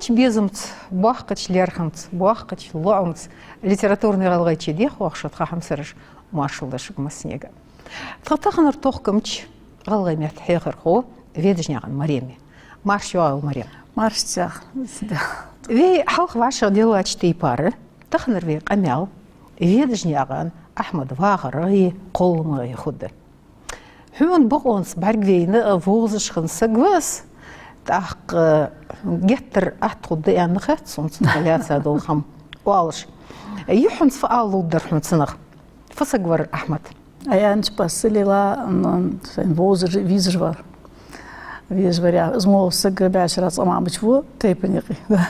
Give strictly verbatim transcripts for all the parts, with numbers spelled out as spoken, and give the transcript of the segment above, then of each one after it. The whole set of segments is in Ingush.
Безамца, боккхача лерхӀамца, боккхача лоӀамца литературни ГӀалгӀайче дехьа вахаш тха хьамсараш, маршал да шуга массанега. Тха таханара тохкамча гӀалгӀай метта хьехархо Ведажнаькъан Марем я. Марша йоагӀийла, Марем. Марша йоагӀийла. Вай хьалха вӀашагӀделлача тайпара, таханара вай къамаьл Ведажнаькъан Ахьмада вахара а, кхоллама а хургда. Хьона бокъонца бӀаргавайна а вовзаш хинна саг ва из, тӀаккха геттара атта хургда аьнна хет сона цунца лаьца дола хӀама оалаш. Юххьанца фу ала лургдар хьона цунах? Фу саг вар Ахьмад? Аян чпасса лела, м, м, сайна вовзаш, везаш вар. Везаш вар, я, из мо саг бӀаьшера цкъа ма бац во тайпан юкъе. Да.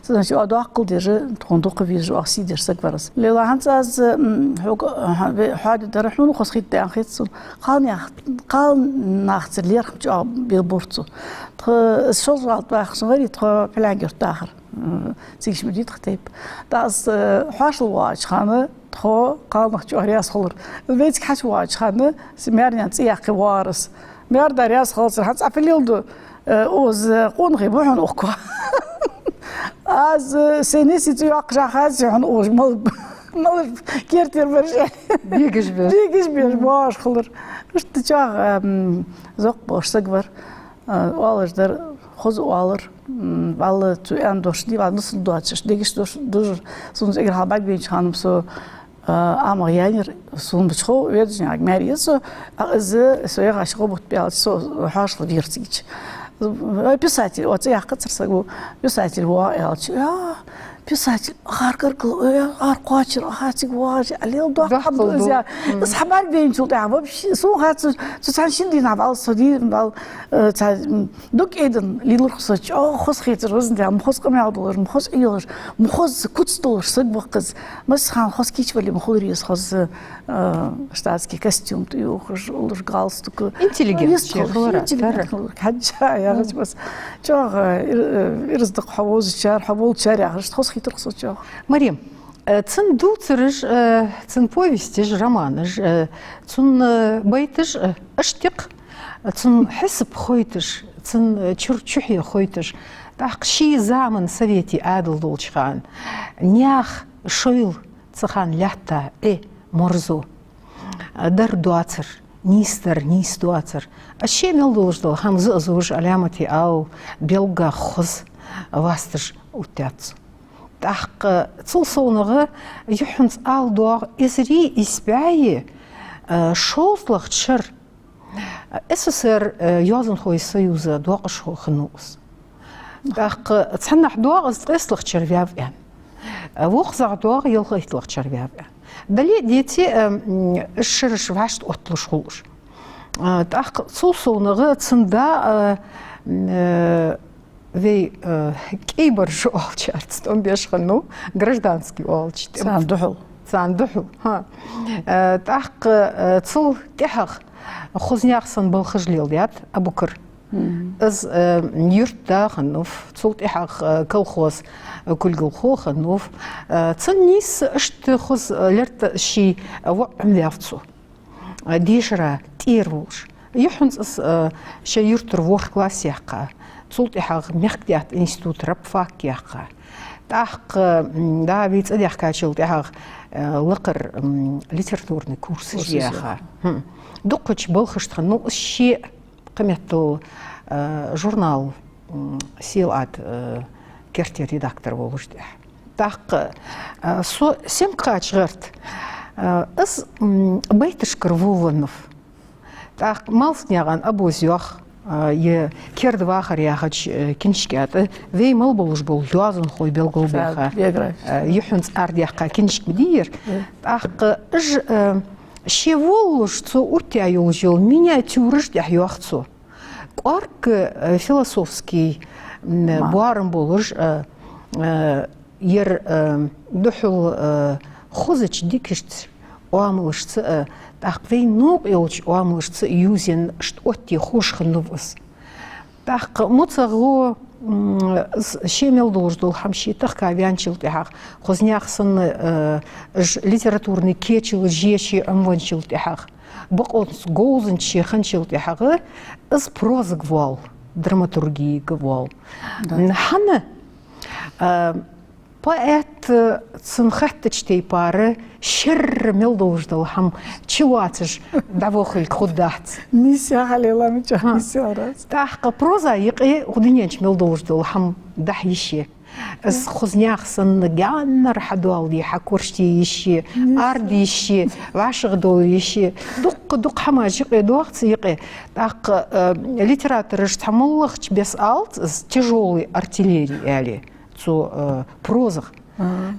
Значит, оаха доккхал деш, тхона дукха везаш, оаха сий деш саг вар из. Лела, хӀанз аз, м, хьога, хьа-, ве-, хьоаде дар хьона хоза хийтта аьнна хет сона. Кхалнах-, кхалнахцара лерхӀам чӀоагӀа белбур цо. Тхо шоллагӀа гӀалат вахаш вари, тхо Пхьилян-Юрта дахар. М, цига ма дий тха тайпа. ТӀаккха аз, э, хьоашалгӀа воагӀача хана, тхо кхалнах чӀоагӀа раьза хулар. Вайцига хьачувоагӀача хана, са маьр-наьна цӀи яьккха воагӀар из. Маьр-да раьза хилацар, хӀанз цхьа фу леладу, э, укхаза къонахий ба хьона укхо. Аз, э, сай неси цӀи йоаккхаш хаза хьона укхаза, мала, мала кертера бараш. Бегаш беш. Бегаш беш, воагӀаш хулар. Иштта чӀоагӀа, м, зовкх болаш саг вар. Э, оалаш дар, хоза оалар, м, валла цо аьнна дош дий, валла нисса доацаш, дегаш дош дужар. Сона цигара хьалха бӀаргавайнача хана-м со, э, амагӀа яьннаяр, сона бачхо, Ведажнаькъан маьре я со, а, из со яхаш гӀо бутт баьлча, со хьоашалгӀа вера цига. Э, писатель, оаха цӀи яьккхацар саго, писатель ва аьлча, я, писатель, акхар гаргара, э, акхар кхоачар, акхар цига воагӀаш, а лела доккха хӀама да из, я. Мгм. Из хьабӀаргавайначул тӀехьагӀа, вообще, сона хац, цу, цу цхьан шин дийнахьа валла со дий, валла, э, цхьа, м, дог айденна лелар-кх со, чӀоагӀа хоза хийтар, везан Даьла, ма хоза къамаьл долаш, ма хоза Ӏийолаш, ма хоза куц долаш саг ва-кх из. Массахана хоза кийча вале ма хуларий из, хоза, э, штатский костюм тӀаювхаш, уллаш галстук. Интеллигент ше хилар, интеллигент хилар. Хьажа, яхаш бас. ЧӀоагӀа, ир-, э, ираз да-кх хьо вовзачар, хьо волчар яхаш, хоза хийтар-кх со чӀоагӀа. Марем, э, цун дувцараш, э, цун повесташ, романаш, э, цун, э, байташ, э, иштта-кх, э, цун хьисап хойташ, цун, э, чура чухье хойташ, тӀаккха ший заман совете Ӏаьдал долча хана, наьха шоайла цу хана лаьтта Ӏе, морзо, дар доацар, нийсдар, нийса доацар. Аз ше мел долаш дола хӀама зу-, зувш, Ӏаламате ала, белггах хоза васташ оттадаьд цо. ТӀаккха цул совнагӀа юххьанца ала доагӀа эзари ийс бӀаьи, э, шовзткъалагӀча шера СССР, э, Йоазонхой союза доакъашхо хиннав из. ТӀаккха цхьаннахьа доагӀа из ткъестлагӀча шера ваьв аьнна. Э, вокхазахьа доагӀа ялхайтталагӀча шера ваьв аьнна. Дале а, деце а, э, м, уж шераш вӀаштӀа отталуш хул уж. Э, тӀаккха цул совнагӀа цун да, э, м, э, вай, э, кӀийбараш оалачарца тӀом беш хиннав, гражданский оалача тӀем. Царна духьал. Царна духьал, хӀа. Э, тӀаккха, э, цул тӀехьагӀа хоза наьха санна балхаш леладаьд Абукара. Мгм. Из, э, юртда хиннав, цул тӀехьагӀа, э, колхоза, э, кулгалхо хиннав. Э, цун нийсса иштта хоза, э, лерттӀа ший, э, воӀ Ӏомаваьв цо. Э, дешара тӀера волаш. Юххьанца из, э, шоай юртара ворхӀ класс яьккха. Цул тӀехьагӀа мехкдаьтта института рабфак яьккха. ТӀаккха, м, да, вай цӀадаьхкачул тӀехьагӀа, э, лакхара, м, литературни курсаш яьха. Курсаш яьха. ХӀм. Дуккхача балхашта хиннав из ше, кхыметтел, э, журнала, м, «Сийлахьа Ӏаьдал», э, керттера редактор волаш тӀехьа. ТӀаккха, э, со сенга кхаьча гӀерт, э, из, м, байташкара волавеннав. ТӀаккха Малсагнаькъан Абуз йоах, э, е «Керда вахар» яхача, э, киншка тӀа вай мел болаш бола йоазонхой белгалбаьха, биография, э, юххьанца арадаьккха киншка ма дий ер. Мгм. ТӀаккха уж, э, ше волалуш цо оттаяь йолаш йола миниатюраш тӀехьа йоах цо. КӀоарга, э, философски, м, боарам болаш, э, э, ер, э, духьал, э, хозача дикача оамалашца, э, тӀаккха вай новкъа йолча оамалашца ювзаенна, иштта оттае ховш хиннав из. ТӀаккха моцагӀа, м, из ше мел долаш дола хӀама ше тахка ваьнначул тӀехьагӀа, хоза наьха санна, э, уж литературни кечалаш ше Ӏомавенначул тӀехьагӀа, бокъонца говзанча ше хинначул тӀехьагӀа, из прозага воал, драматургега воал. Да. М, хӀана? А, поэт, э, цун хаттача тайпара шерра мел долаш дола хӀама чулоацаш дӀавохилга хургдац. Нийса яхале ламча, ха, нийса яхар аз. ТӀаккха проза юкъе хӀу дунен чу мел долаш дола хӀама дахьа йиш я. Из хоза наьха санна гаьнара хьадоаладе, хьакорчаде йиш я, араде йиш я, вӀашагӀдовла йиш я. Дукха-дукха хӀамаш юкъе доагӀа цу юкъе. ТӀаккха, э, литератораш цхьа моллагӀча беса алац из тяжёлый артиллерия аьле. Цу, э, прозах.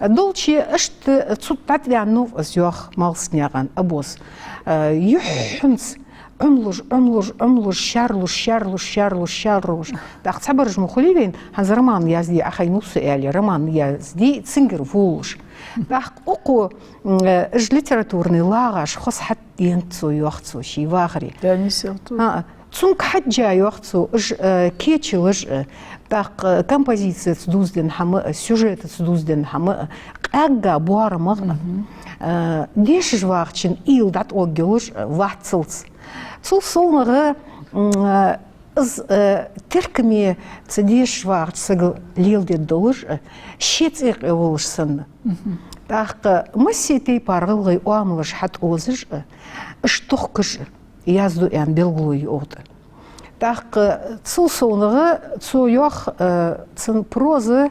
Долча иштта цу тӀа дӀатӀаваьннав аз, йоах Малсагнаькъан Абос. Э, юххьанца Ӏомалуш, Ӏомалуш, Ӏомалуш, шаьрлуш, шаьрлуш, шаьрлуш, шаьрлуш. ТӀаккха цхьабараш ма хулий вайна, хӀанз роман язде Ӏохайнав со аьле, роман язде цунгара волалуш. ТӀаккха укхо, м, э, уж литературни лагӀаш хоза хьатӀаденад цо, йоах цо, ший вахаре. Да, не сел тут. А, цунга хьежжа, йоах цо, уж, э, кечалаш, э, тӀаккха композицеца дувзаденна хӀама а, сюжетаца дувзаденна хӀама а, къаьга боарамах а, э, дешаш вагӀачун уйла дӀатӀаоггйолаш а вац цунца. Цул совнагӀа, м, э, из, э, теркаме цу дешаш вагӀача сагал леладергдолаш а, ший цӀи юкъе волаш санна. ТӀаккха массе тайпара гӀалгӀай оамалаш хьатӀаозаш а, уж тохкаш а, яздо аьнна белгало я укх тӀа. ТӀаккха цул совнагӀа цо йоах, э, цун проза,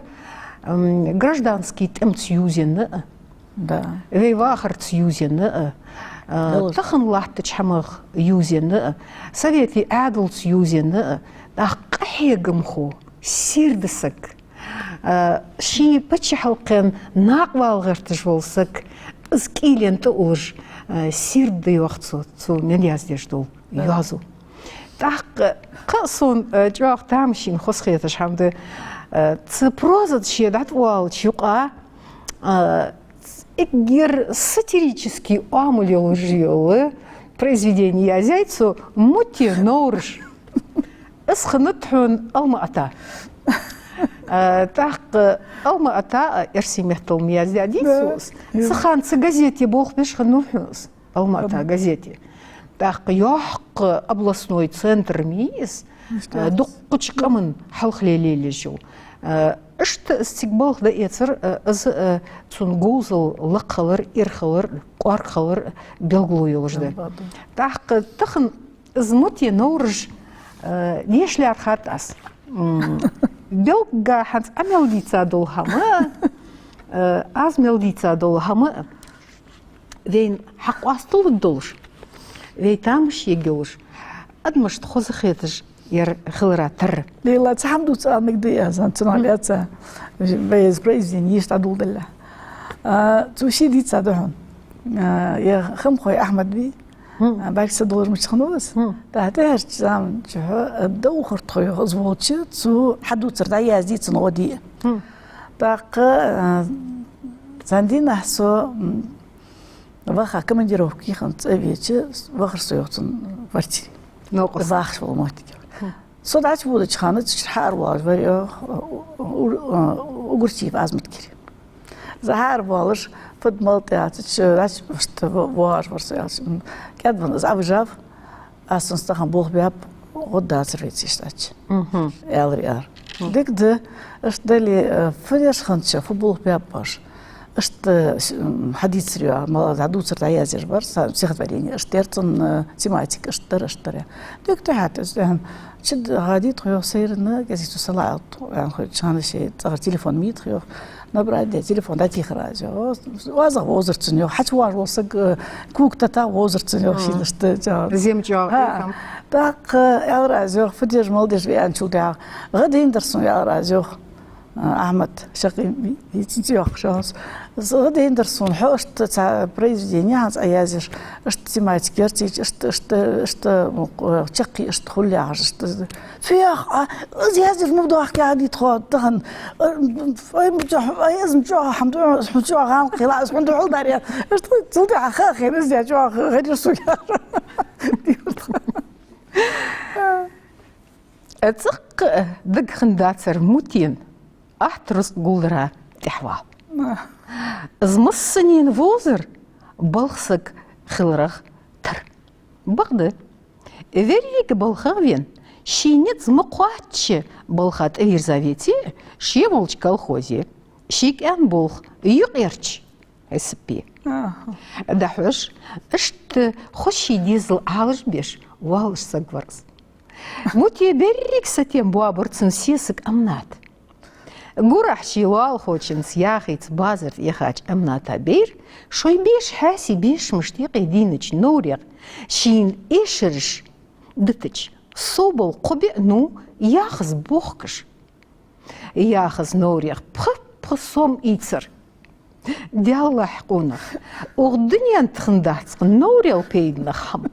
м, гражданский тӀемца ювзаенна а, да, вай вахарца ювзаенна а, э, тахан латтача хӀамах ювзаенна а, советий Ӏаьдалца ювзаенна а, тӀаккха къахьегамхо, сийрда саг, э, ший паччахьалкхен накъавала гӀерташ вола саг, из кӀийлен тӀа уллаш, э, сийрда да, йоах цо, цо мел яздеш дола йоазув. ТӀаккха кхы а сона, э, чӀоагӀа тамашийна хоза хеташ хӀама да, э, цу прозаца ше дӀатӀавоалача юкъа, э, эггара сатирически оамал йолаш йола произведени язъяьй цо, «Муте новраш». Из хиннад хьона Алма-Ата. Э, тӀаккха Алма-Ата а эрсий меттала ма яздаьдий цо из. Цу хана цу газете болх беш хиннав хьона из. Алма-Ата газете. ТӀаккха йоккха областной центр ма йий из, э, дуккхача къаман хьалхале лелаеш йола. Э, иштта из цига балха дӀаэцар, э, из, э, цун говзал лакха хилар, ира хилар, кӀоарга хилар белгало йолаш да. ТӀаккха тахан из «Муте новраш», э, деша лаьрхӀад аз. М, белгга хӀанз Ӏа мел дийца дола хӀама, э, аз мел дийца дола хӀама, вайна хьакъоасталургдолаш, вай тамаш ергйолаш, адамашта хоза хеташ ер хилара тара. Лейла, цхьа хӀама дувца ала мегаргдий аз, цунах лаьца, вай из произведени йиша дӀадоладале. А, цо ше дийца да хьона. А, ер Хамхой Ахьмад вий, а, бӀаргса долаш мича хиннав из. ТӀаккха тӀехьарча заман чухь, а, довхар тхо йоах из волча, цо хьадувцар дӀаязде цун гӀо де. ТӀаккха, а, цхьан дийнахьа со, м, ваха командировке хинна цӀавеча, вахар со йоах цун квартире. Новкъост. Вахаш вола моттиг. Со дӀачувоалача хана цу чура хьааравоалаш вар йоах, у-, у-, у-, Угурчиев Азамат кире. Из хьааравоалаш, фуд-мала тӀа яц, цу чура дӀачу-, ишта во-, воагӀаш вар со аьлча, м, кӀаьдвенна из Ӏовижав, аз цунца тахан болх баьб, гӀо дацар вайца иштта аьлча. Аьлар ер. Дика да, ишта дале, э, фу деш хиннача, фу болх баьб оаш? Ишта, м, хьадийцар йоах, мала хьадувцар дӀаязъеш вар, са стихотворени, ишта яр цун, э, тематика, ишта дар, ишта дар. Дика да хьа, тӀа, тӀехьа, чу дагӀа дий тхо йоах сайранна, газето салаӀалт, аьнна хой, чхьана ший цӀагӀара телефон ма йий тха йоах. Набрать даь, телефон дӀатийхар аз йоах. ОазагӀа вовзар цунна йоах. ХьачувоагӀаш вола саг, э, кога тата вовзар цунна йоах, шийна ишта, чӀоагӀа. Зем чӀоагӀа. ТӀаккха аьлар аз йоах, фу деш, мала деш веанчул тӀехьа. ГӀа дайнадар сона, аьлар аз йоах. Ахьмад Шакъи, йицинца йоахаш аз. ГӀа дайнадар сона, хьо ишта цхьа произведени хӀанз Ӏоязъеш, ишта тематика ярцийча, ишта, ишта, ишта, м, чаккхе ишта хул яхаш, ишта. Фу йоах, а, из язъеш ма дохк яхадий тхо тахан. А, ай, м, чо-, ай, из м чӀоагӀа хӀама да, хӀама чӀоагӀа гӀалкхила, из хӀама да хьулдар я. Ишта цул тӀехьа ха хир, из я чӀоагӀа хир сога. ЦӀаккха а дагахинна дацар Мутен атта рузкъа гулдара тӀехьавала. Из массанена вовзар балха саг хиларах тара. Бакъда, веррига балхах вена, Ший низ ма кхоачча балха тӀавийрза веце а, ше волча колхозе шийга аьнна болх юкъерча хьисапе. Аха. ДӀахьош, иштта хоза ший дезал Ӏалашбеш воаллаш саг вар из. Муте беррига сатем боабир цун сесаг Аминат. Гурахь ший лоалахочунца яхийца базар тӀа яхача Амината бер, шоай беша Хьаьсий бешамашта юкъе дийнача новрех шийна эшараш дитача, совбала кхо бӀу яхаз бохкаш. Яхаз новрех пхи-пхи сом ийцар. Даьллахь, къонах, укх дунен тӀа хиннадац-кх новрел пайданах хӀама.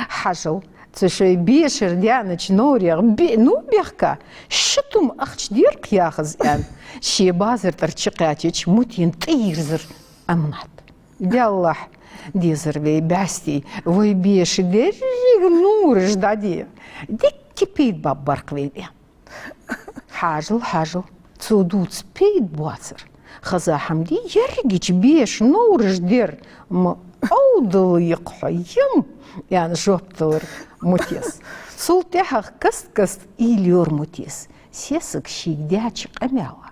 Хьажал, цу шоай бешара даьннача новрех бӀу бехка, ши тума ахча дер-кх яхаз, аьнна, ше базар тӀара чукхаьчача Мутена тӀайийрзар Аминат. Даьллахь, дезар вай бӀаьстий, вай беша деррига новраш дӀаде, дикка пайда баб бар-кх вайна, аьнна. Хьажал, хьажал, цо дувца пайда боацар. Хеза хӀама дий, ерригача беша новраш дер ма Ӏовдал-кх хьо, йим, аьнна, жоп делар Мутес. Цул тӀехьагӀа каст-каста уйла йора Мутес сесага шийга даьча къамаьла.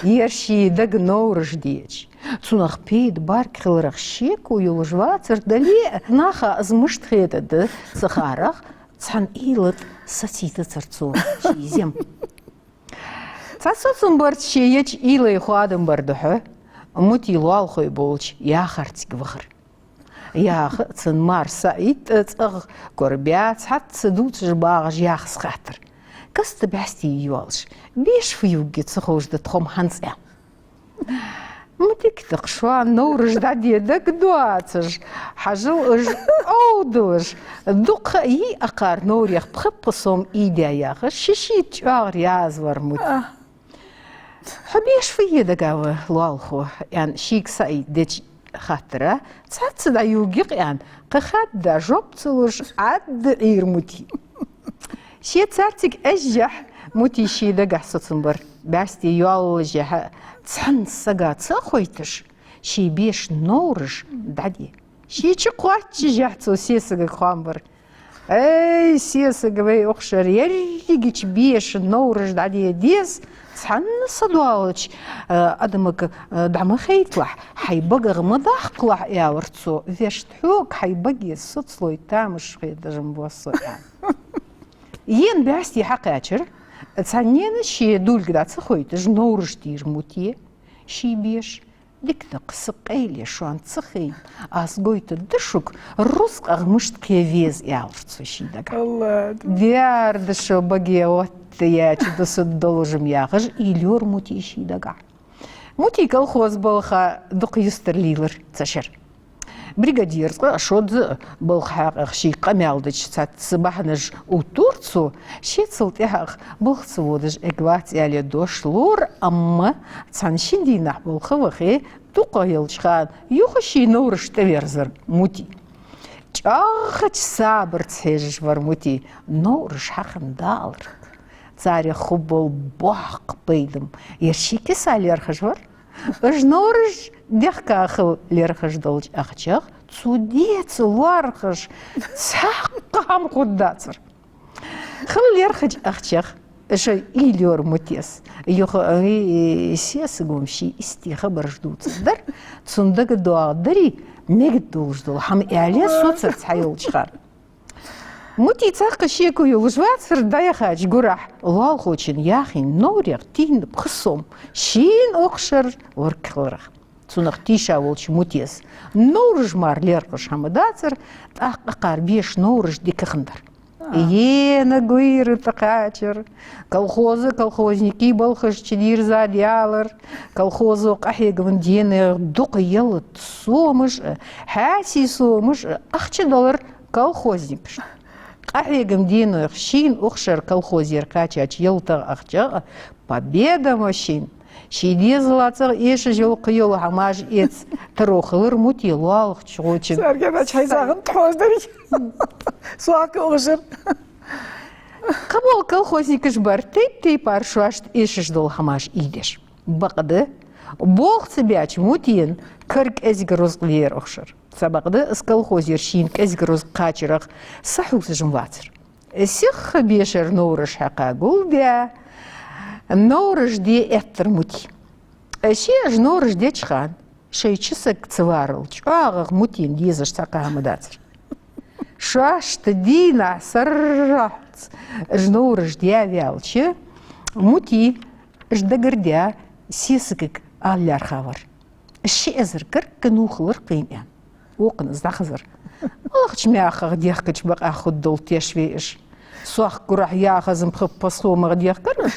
Ер ший дага новраш деча, цунах пайда барг хиларах шеко йолаш вацар, дале а, наха из мишта хетаргда ца хаарах, цхьан уйла тӀа сацийтацар цо ший зем. Цхьа соцам барца ше еча уйлай хоадам бар духьа, Мути лоалахой болча яхарцига вахар. Яха а, цун мар СаӀид а цӀагӀа корабаь, цхьацца дувцаш багӀаш яхаз хаьттар. Каста бӀаьстий йоалаш, беша фу ювргья ца ховш да тхо-м хӀанз, аьнна. Ма дика да-кх шоана новраш дӀаде дагадоацаш, хьажал, уж Ӏовдалаш, дукха а йий акхар новрех пхи-пхи сом ийдаь, яхаш, ши-шийтта чӀоагӀара язавар Мути. Хьо беша фу е дагадоагӀа, лоалахо, аьнна, шийга СаӀида деча хаттара, цхьацца дӀаювргья-кх, аьнна, кхы хадда жоп ца луш, Ӏадда Ӏийра Мути. Ше царцига эшшехь, Мути ший дагахь соцам бар, бӀаьстий йоаллашехьа цхьан сага ца хойташ, ший беша новраш дӀаде. Ше чукхоачашехь, цо сесагага хоам бар. Эй, сесаг вай, укх шера ерригача беша новраш дӀаде деза, цхьанне са доаллача, э, адамага, э, дӀа ма хайталахь, хьай багах ма даккхалахь, аьлар цо. Вешта, хьога хьай баге соцалой тамаш хеташ ма ва со, аьнна. Ена бӀаьстий хьакхаьчар, цхьаннена ший дулга дӀа ца хойташ, новраш дийра Мути ший беша. Дика да-кх, са къайле шоана ца хайна, аз гойтаргда шуга, рузкъах мишта кхе веза, аьлар цо ший дагахь. Аллах. Дера да шо, баге оттаяьча дусаргдолаш-м, яхаш, уйла йора Мути ший дагахь. Мути колхоза балха дукха юстара лийлар цу шера. Бригадира цкъа а, шозза а балха хьакъехьа шийга къамаьл дича, цхьацца бахьанаш оттадора цо, ше цул тӀехьагӀа балха ца водаш эгавац аьле дош лора, амма цхьан-шин дийнахьа балха вахе, дукха йолча хана юха ший новраш тӀаверзар Мути. ЧӀоагӀача сабарца хьежаш вар Мути, новраш хьахинна далар. Царех хургбола боккха пайда-м ер ший киса лерхӀаш вар. Уж новраш дехка хила лерхӀаш долча ахчах цу деца лоархӀаш цхьаккха хӀама хургдацар. Хила лерхӀача ахчах шоай уйла йора Мутес. Юха, ай, сесаго-м ший истий хабараш дувцаргдар, цунна дагадоагӀаргдарий мегаргдолаш дола хӀама, аьле, соцар цхьайолча хана. Мути цхьаккха шеко йолаш вацар, дӀаяхача гурахьа лоалахочун яхийна новрех тийна пхи сом шийна укх шера варг хиларах. Цунах тийша волча Мутес новраш мара лерхӀаш хӀама дацар, тӀаккха акхар беша новраш дика хиннадар. Ена гуйра тӀакхаьчар. Колхоза, колхозникий балхашца дийрза даьлар. Колхозо къахьегама денех дукха ялат сомаш а, хьаьсий сомаш а ахча далар колхозникашта. Къахьегама денех шийна укх шера колхозера кхаьчача ялатах, ахчах а «Победа» машин, ший дезала цӀагӀа эшаш йола кхыйола хӀамаш эца таро хилар Мути лоалахочун. Царга бач хьайзагӀан тхьоздарий. Соака укх шера. Кхыбола колхозникаш бар тайп-тайпара шоашта эшаш дола хӀамаш ийдеш. Бакъда, болх ца беча Мутена кара кӀезига рузкъа вера укх шера. Цхьабакъда, из колхозера шийна кӀезига рузкъа кхачарах са хьувзаш-м вацар. Сиха бешара нораш хьакха гулдаь, нораш де эттар Мути. Ше уж нораш деча хана шоай чу саг ца варал, чӀоагӀагӀа Мутина дезаш цхьаккха хӀама дацар. Шоашта дийнахьа саррахьца уж нораш даь ваьлча, Мути уж дагардаь сесагага ала лаьрхӀа вар. Ши эзар гаргга нувхалар кхийна, аьнна. Вокхунна из дӀахазар. Малхача мехах дехкача бакъахьа хургдолаш теш вай уж. Сох гурахь яхазам пхи пхи сомах дехкар уж.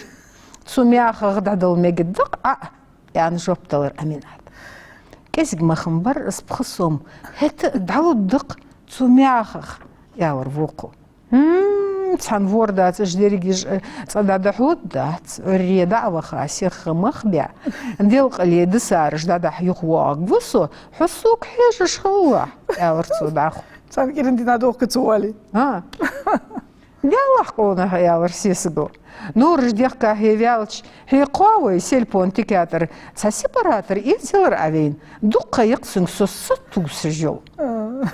Цу мехах дӀадала мегаргда-кх Ӏа, аьнна, жоп делар Аминат. КӀезига ма хиннабар из пхи сом, хӀаьта а дӀалургда-кх цу мехах, аьлар вокхо. ХӀм, цхьан вордаца уж деррига уж, э, цӀа дӀадахьоргдац, Ӏуйре дӀа а ваха, сиха мах баь, делкъале дисараш дӀадахьа юхавоагӀаргва со, хьо сога хьежаш хилалахь, аьлар цо дӀахо. Цхьан кӀиран дийнахьа дохка ца вале. А. Даьллахь, къонах, аьлар сесаго. Нораш дехка хьо ваьлча, хье кхоавой, сельпо тикатӀара цхьа сепаратор эцаелар Ӏа вайна. Дукха ха я-кх цунга со сатувсаш йола.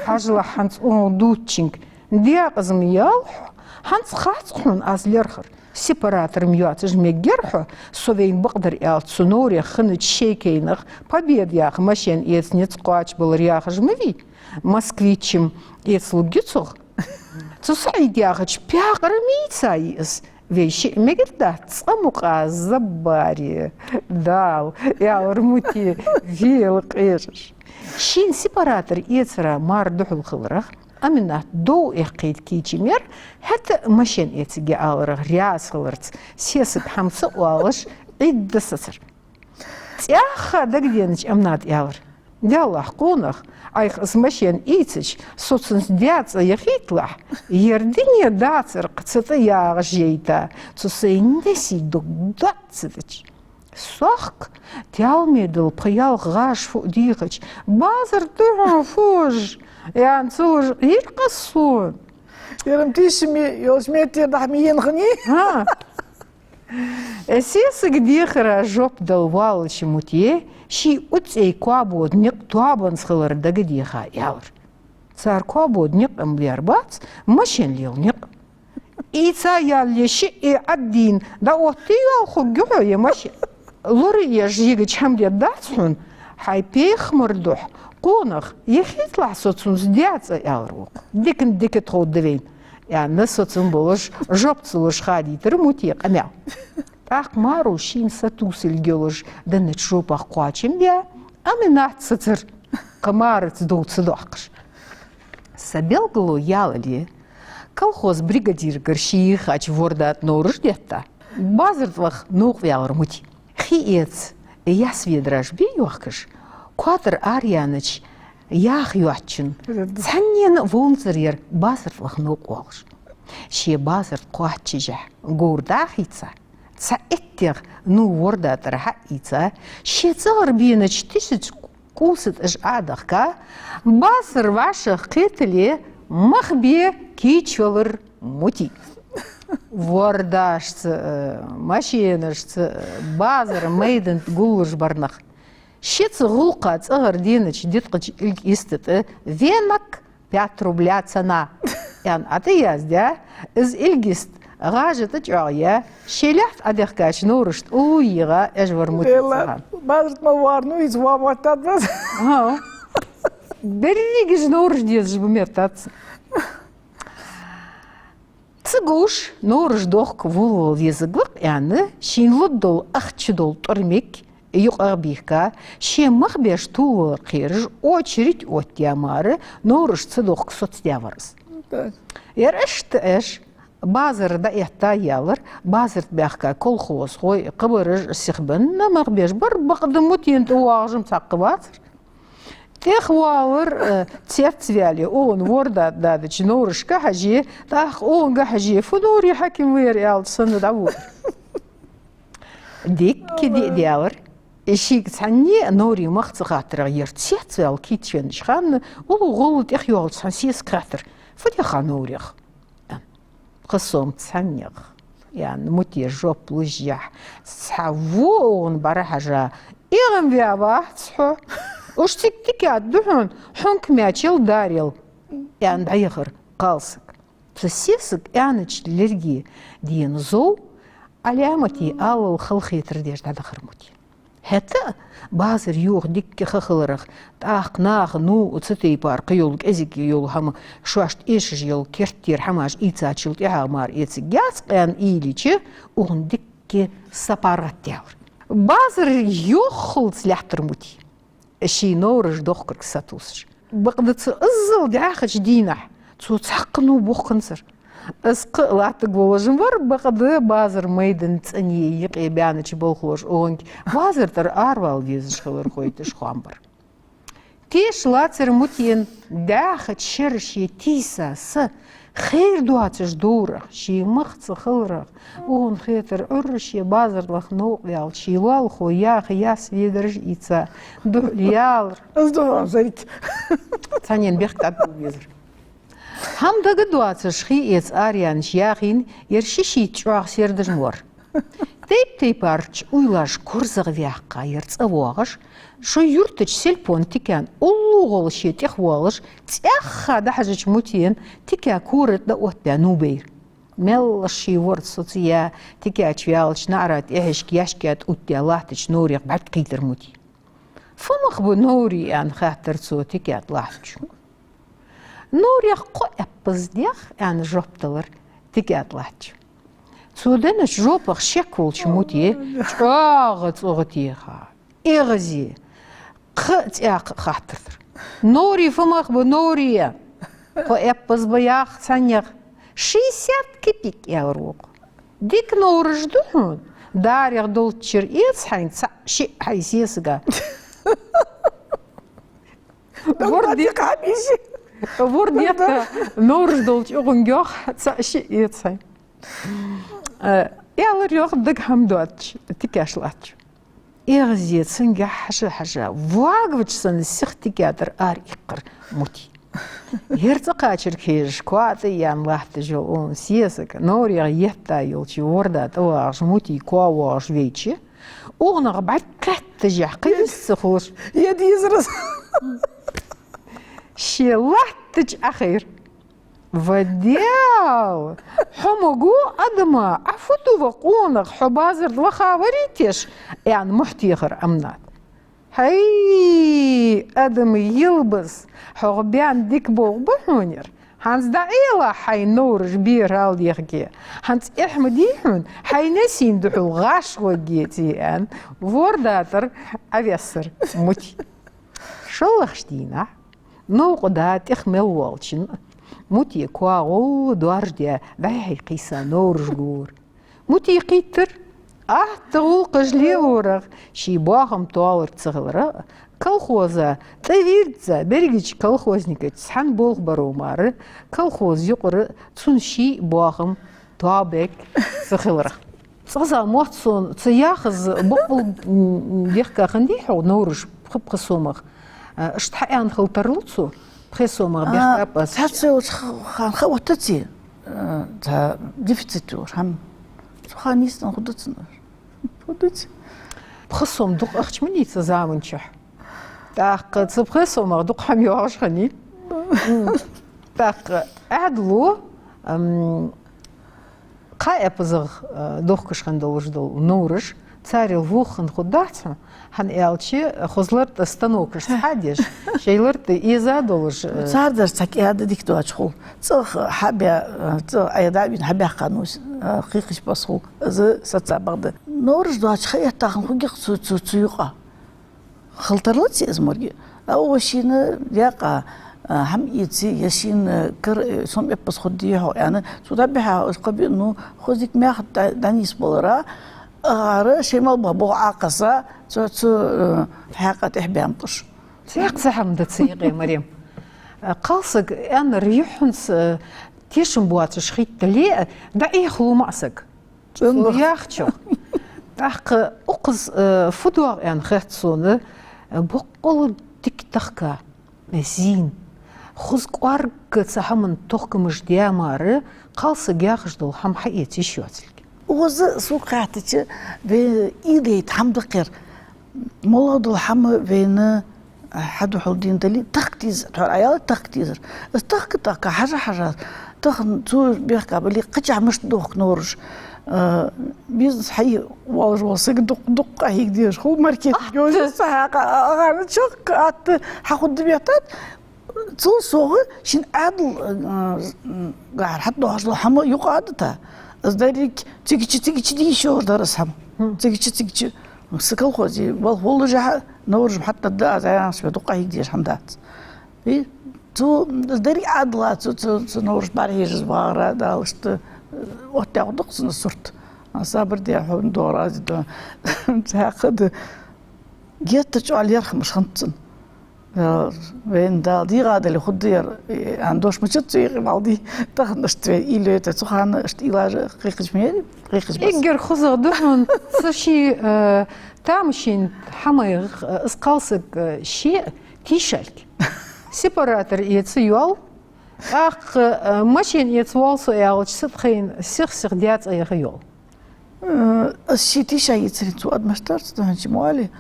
Хьажалахь хӀанз укхун дувцачунга. Декъаза ма ял хьо, хӀанз хац-кх хьона аз лаьрхӀар. Сепаратор-м йоацаш мегар хьо, со вайна бакъдар аьлча, цу норех хиннача шайкайнах Победа яха машен эца низ кхоачабалар яхаш ма вий. Москвич-м эцалургья цох. Цу СаӀид яхача паькъара мийца йиъ из. Вай шиъ мегаргдац, цкъа мукъа забаре. Дала, аьлар Мути, вела къежаш. Шийна сепаратор эцара мара духьал хиларах, Аминат дов эккхийта кийча ма яр, хӀаьта а машен эцаргья аларах раьза хиларца, сесаг хӀама ца оалаш, Ӏидда сецар. ЦӀаьхха дагаденача Амината аьлар: «Даьллахь, къонах, Ӏайха из машен ийцача, со цунца даь цӀа яхийталахь, ер дуне дацар-кх цу тӀа ягӀаш яйта, цу сай несий дог доаца ца дича. Сох-кх, таьлме дала пхи-ялх гӀаж фу дийхача, базар да хьона фу уж, аьнна, ца луш Ӏийр-кх аз сона». Ер-м тийша ма йолча меттера дӀа-м енна хиннай. ХӀа. Э, сесага дехара жоп дала воаллача Муте ший уццӀей коабода никъ тоабанца хилар дагадеха аьлар: «Цар коабода никъ-м лерабац, машен лела никъ. Ийца ялале шиъ Ӏадийна дӀаоттийя йоалл хургья хьо е машен. Лораеш йигача хӀама дергдац хьона, хьай пайхамара духьа, къонах, яхийталахь со цунца даь цӀа», аьлар вокхо. «Дикан дика тхов да вайна», аьнна, соцам болаш, жоп ца луш хадийтар Муте къамаьл. ТӀаккха маро шийна сатувсалга йолаш деннача жопах кхоачам баь, Аминат сецар, кхы мараца дов ца доаккхаш. Са белгало ялале, колхоза бригадирагара ший йихача ворда тӀа нораш детта, базар тӀа ваха новкъа ваьлар Мути. Хий эца яьсса ведараш бе йохкаш, коа тӀара араяьннача яха йоацачун цхьаннена а воланзар яр базар тӀа ваха новкъа воалаш. Ше базар тӀа кхоаччашехь говр дӀа а хийца, цхьа эттех нув ворда тӀара хьа а ийца, ше цӀагӀара бенача тишача кӀувса тӀа уж Ӏодахка, базар вӀашагӀкхетале, мах бе кийчвелар Мути. Вордашца а, машенашца а базара майдан тӀа гуллуш бар нах. Шеца гӀулакха цӀагӀара денача диткъача илгиста тӀа «Венок пять рубля цена», аьнна, ӀотӀаяздаь, из илгист гӀажа тӀа чӀоагӀъяь, ший лаьтта Ӏодехкача норашта уллув йийгӀа, эжа вар Мути цу хана. Базар тӀа мел вар, ну, из ва моттад баз. ХӀа. Берригаш нораш дезаш ба меттац. Ца гуш, нораш дохка волавала везаргва-кх аьнна, шийна лургдола ахча дола тӀормиг юкъагӀа бийхка, ше мах беш тувлавалар кхераш, очередь оттаяь мара, нораш ца дохка соцадаь вар из. Так. Ер иштта эш, базар дӀаэтта ялар, базар тӀа баьхка колхозхой, кхыбараш сихбенна мах беш бар, бакъда Мутена тӀавоагӀаш-м цхьаккха вацар. ТӀехвалар, э, цецваьле, укхун ворда тӀа дадача норашка хьаже, тӀаккха укхунга хьаже, фу норий хьаким вар аьлча санна дӀаволар. Дикка диъ даьлар. Шийга цхьанне а норий мах ца хаттарах, ер цецваьлла кийчвеннача хана, уллув гӀолла тӀехйоагӀача цхьан сесага хаьттар: «Фу де хьа норех?» аьнна. «Пхи сом цхьаннех», аьнна, Муте жоп луш яхь, цхьа во укхун бӀарахьежа: «ЭгӀам ваь вац хьо. Уж цига тикат да хьона, хьунка маьчел дарел», аьнна, дӀаяхар кхалсаг. Цу сесага аьннача лерге дена зов Ӏаламате алал халахетар деш дӀадахар Мути. ХӀаьта а базар йоха дикка ха хиларах, тӀаккха наха, ну, цу тайпара кхы йола кӀезига йола хӀама, шоашта эшаш йола керттера хӀамаш ийцачул тӀехьагӀа мара эцаргьяц аьнна уйла йича, укхун дикка са паргӀатъяьлар. Базар йоххалца лаьттар Мути, ший нораш дохкарга сатувсаш. Бакъда цу иззал даьхача дийнахьа цо цхьаккха нув бохканзар. Из кхы а латтаргволаш вар, бакъда базар майдан цӀене юкъе баьннача болхлоша укхунга базар тӀара аравала дезаш хилар хойташ хоам бар. Теша лацар Мутена даьхача шера ше тийса са, хайр доацаш доврах, ший мах ца хиларах, укхунна хетар Ӏуйра ше базарлах новкъа ваьлча, ший лоалахо яха яс ведараш ийца, духьал ялар. Аз духьал зарит. Цхьаннена бехк тӀадилла везар. ХӀама дагадоацаш хий эца араяьннача яхийна ер ши-шийтта чӀоагӀа сердаш ма вар. Тайп-тайпарча уйлаш корзагӀваьккха, ер цӀавоагӀаш, шоай юртарча сельпон тикан уллув гӀолла ше тӀехвоалаш, цӀаьхха дӀахьежача Мутена тика кората дӀаоттабаь нув байра. Мелла ший ворда соцаяь, тика чу ваьлча наӀара тӀехьашка яьшка тӀа оттаяь латтача новрех бӀаргакхийттар Мути. «Фу мах ба, новрий?» — аьнна хаьттар цо тика тӀа латтачоа. «Новрех кхо эппаз дех», — аьнна жоп делар тика тӀа латтачо. Цо деннача жопах шек волча Мути чӀоагӀа цӀогӀа теха, эгӀазе, кхы а цӀаькха а хаттар дар. «Новрий фу мах ба, новрий?» — аьнна. «Кхо эппаз ба, — яхар цхьаннех. — Шестьдесят копеек, — аьлар вокхо. — Дика новраш да хьона, дарех долччара эца хьайна цаӀ-шиъ хьай сесага». Ворда декъа, ворда декъа новраш долча укхунга йоах цаӀ-шиъ эца хьайна. Э, аьлар йоах дага хӀама доацача, тикаш латтачо. ЭгӀазе цунга хьажа-хьажа, вагаваьча санна сиха тика тӀара ара иккхар Мути. Ер цӀакхачарга хьежаш, коа тӀа а яьнна латташ йола укхун сесаг, новрех етта йолча ворда тӀавагӀаш, Мути коа воагӀаш вайча, укхунах бӀаргакхетташехь, кхы йист ца хулаш, е дезар из. Ше латтача Ӏохайра. «Ва Даьла, хьо ма гу, адама, Ӏа фу ду, ва къонах, хьо базар тӀа ваха варий теш?» — аьнна мухь техар Амнат. «ХӀай, адама йилбаз, хьох баьнна дика болх ба хьона ер. ХӀанз дӀаэлахь хьай новраш бера хьалдехке. ХӀанз эхь ма дий хьона, хьай несийна духьал гӀаш гӀоргьеце», — аьнна, ворда тӀара Ӏовессар Мути. ШоллагӀча дийнахьа, новкъа да тӀех мел воалача, Мути коа гӀолла доаржадаь, дӀай-хьай кхийса новраш гора. Мути кхийттар, атта гӀулакхаш лелорах, ший боахам тоалург ца хиларах, колхоза тӀавийрза берригача колхозникашца цхьана болх баро мара, колхоза юкъара цун ший боахам тоабергбац ца хиларах. ЦӀаза мотт сона ца яхаза, боккъал, м, бехка хиннадий хьогӀ новраш пхи-пхи сомах? А, иштта хьааьнна хила тарлу цо, пхи сомах бехкаб аз. Цхьацца йолча ха-, хана ха оттаций, а, цхьа дефицит йолаш хӀама. Цу хана нийсденна хургдац. Хургдац. Пхи сом дукха ахча ма дий цу заман чухь. ТӀаккха цу пхи сомах дукха хӀама йоагӀаш хиннай. М. ТӀаккха Ӏаьдало, ам, кхо эппазах, а, дохкаш хинна долаш дола новраш, царел воххан хургдац хьона, хӀана аьлча, хоза лар тӀа станокаш цхьа а деш, шоай лар тӀа эза долаш, а. Цардар цхьа кӀаьда дика доацаш хул. ЦӀагӀа хьабаь-, а, цӀагӀа Ӏайха дӀа а вийна хьабаьккха нус, а, кхийкхача бос хул. Из саца бакъда. Новраш доацаш ха этта хана хургья-кх цу, цу, цу юкъа. Хила тарлаций из морги? А, укхо шийна даькъа, а, хӀама эце, е шийна кара, э, сом эппаз хургдий хьогӀ аьнна, цо дӀабихьа, уж кхаби, ну, хоза дика мах дӀа-, дӀанийсбалара, агӀара шоай мел баха болх Ӏокхесса, цу, цу, э, хьакъехьа тӀехбаьннаб уж. Цхьаккха цхьа хӀама да цу юкъе, Марем. Э, кхалсаг аьннар юххьанца, э, тешам боацаш хетале, дӀаэха лу ма саг. ЦӀена бахьа. Яхачох. ТӀаккха укхаза, э, фу доагӀа аьнна хет сона, э, боккъала дика тахка, э, зийна. Хоза кӀоарга цу хӀаман тохкамаш даь мара, кхалсаг яхаш дола хӀама хьаэца йиш йоацилга. Укхаза сога хаьттача, вай идейта хӀама да-кх ер. МоллагӀа дола хӀама вайна хьадухьал дийна дале, тахка дезар, тхьовра Ӏаяла тахка дезар. Из тахка-тахка, хьажа-хьажа, Тахан цо бехка бале, кхычахьа мишта дохк нораш. Э, бизнес хьае волаш вола саг дукха, дукха къахьега дезаш хул, маркетинг йолаш, цхьа хьакъ, а, а, а, чакх атта хьахургда беттад. Цул совгӀа шин Ӏаьдал, э, гахьар хьатӀадоагӀаш дола хӀама юкъа а дита. Из деррига цига чу, цига чу дийша йолаш дар из хӀама. Цига чу, цига чу. Са колхозе валх воллашехь а, нораш-м хьатӀадергда аз, яхаш, вай дукха къахьега дезаш хӀама дац. И цу деррига Ӏаьдала, цу, цу, цу нораш бӀарахьежаш вагӀара, Дала иштта, э, оттадаьд-кх цунна сурт. А сабар де хьона дора аз да. Цхьаькха да. Геттара чӀоагӀа лерхӀамаш хиннад цун. Э, вайна Дала дийгӀа дале хургда ер, э, аьнна дош ма дац цо юкъе балди. Тахан иштта вай уйла йойтар, цу хана иштта уйлаш кхайкхача мери, кхайкхача бац. Эггара хозагӀа да хьона цу ший, э, тамашийна хӀамах, э, из кхалсаг, э, ше тийшалга. Сепаратор эца йоал, тӀаккха, э, машен эца воал со аьлча, са тӀа хайна сих-сиха даьцӀа яха йоал. Э, аз ше тийша йицаре цу адамашта, цу хӀанз мо али.